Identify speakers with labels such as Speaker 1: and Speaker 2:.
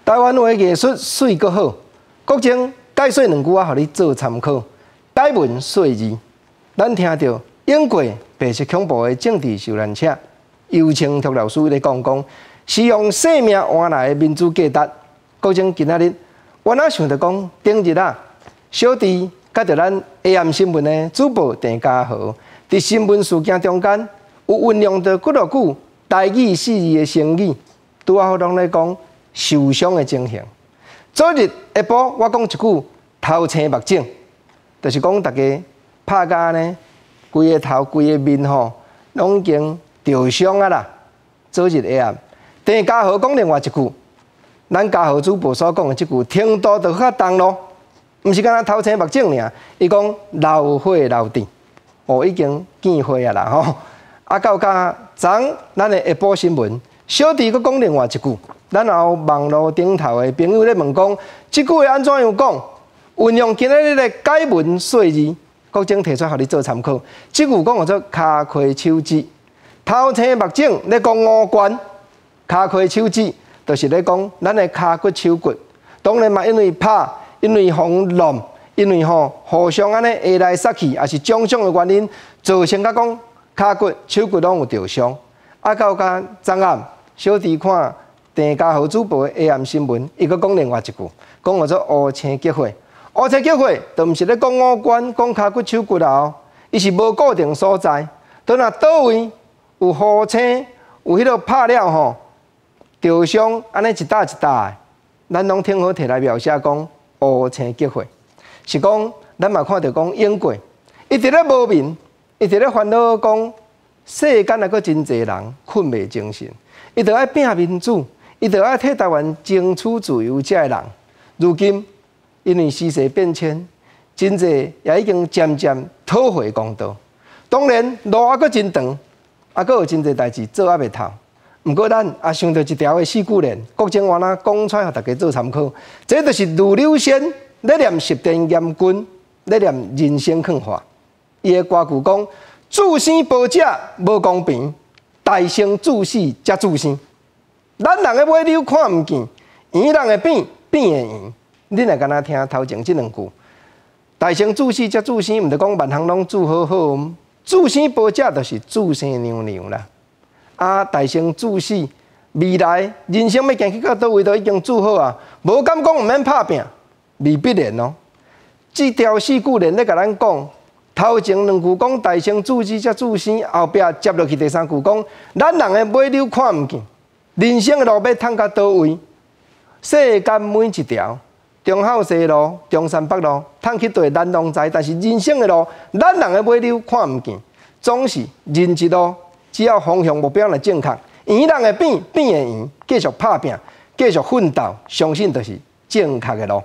Speaker 1: 台灣話藝術媠閣好，國政解說兩句仔，予你做參考。解文說字，咱聽著英國白色恐怖的政治受難者尤清卓老師咧講講，是用生命換來的民主價值。國政今仔日，我哪想著講，頂日啊，小弟佮著咱 AM 新聞的主播鄭家豪，佇新聞事件中間有運用著幾落句台語四字的成語，拄仔好攏咧講受傷的情形。昨日下晡我講一句頭青目腫，就是講大家拍甲按呢，規个頭規个面吼，攏已經著傷啊啦。昨日下暗，鄭家豪講另外一句，咱家豪主播所講的這句程度就較重咯，毋是干焦頭青目腫爾，伊講流血流滴，哦，已經見血啊啦吼。啊，到甲昨咱的下晡新聞，小弟閣講另外一句，咱也有網路頂頭的朋友咧問講，這句話按怎樣講？運用今仔日的解文說字，國政提出予你做參考。這句講叫做跤開手指，頭青目腫咧講五官，跤開手指就是咧講咱的跤骨手骨。當然嘛，因為拍，因為予弄，因為吼互相按呢下來殺去，也是種種的原因，造成甲講跤骨手骨攏有著傷。啊，到甲昨暗，小弟看鄭家豪主播的 AM 新聞，伊閣講另外一句，講叫做烏青結火。烏青結火，就毋是咧講五官、講跤骨手骨啦哦，伊是無固定所在。當若佗位有烏青，有彼个拍了吼，著傷，按呢一搭一搭的，咱攏挺好提來描寫講烏青結火，是講咱嘛看著講英國，伊佇咧無眠，伊佇咧煩惱講世間抑閣真濟人睏袂精神，伊著愛拼民主，伊著愛替台灣爭取自由，遮的人，如今因為時勢變遷，真濟也已經漸漸討回公道。當然路猶閣真長，猶閣有真濟代誌做猶未透。毋過咱也想著一條的四句聯，國政我若講出來，予大家做參考。這就是盧柳先咧念十殿閻君，咧念人生勸話。伊的歌句講：自生無食無公平，大生自死才自生。咱人的尾溜看毋見，圓人的變變會圓。恁若敢若聽頭前這兩句，大生自死才自生，毋著講萬項攏做好好。自生無食就是自生娘娘啦。啊，大生自死，未來人生欲行去到佗位都已經做好啊，無敢講毋免拍拚，未必然哦。這條四句聯咧共咱講，頭前兩句講大生自死才自生，後壁接落去第三句講，咱人的尾溜看毋見，人生的路欲通到佗位，世間每一條。忠孝西路、中山北路，通去佗咱攏知，但是人生的路，咱人的尾溜看毋見，總是人一路，只要方向目標若正確，圓人會變，變會圓，繼續拍拚，繼續奮鬥，相信就是正確的路。